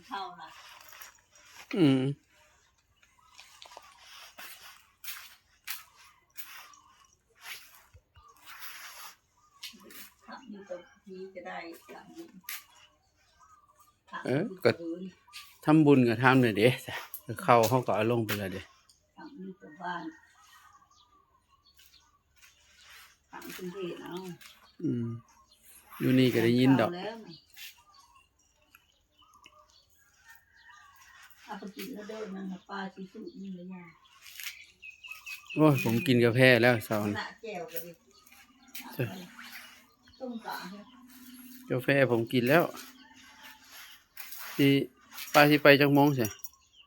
ເຂົ້າລະ ອືມ ເອີ ກໍທຳບຸນກໍທຳແລ້ວເດ້ ເຂົ້າເຮົາກໍເອົາລົງໄປແລ້ວເດ້ ອືມ ຢູ່ນີ້ກໍໄດ້ຍິນດອກ ເອົາໄປກິນແລ້ວເດີ ນັ້ນນະ ປາຊິສຸນີ້ລະຍາ ໂອ້ຍ ຜົມກິນກາແຟແລ້ວເຊົ້ານີ້ ແຈ່ວກໍດີ ຕົ້ມປາ ກາແຟຜົມກິນແລ້ວ ຊິ ປາຊິໄປຈັກໂມງຊະ?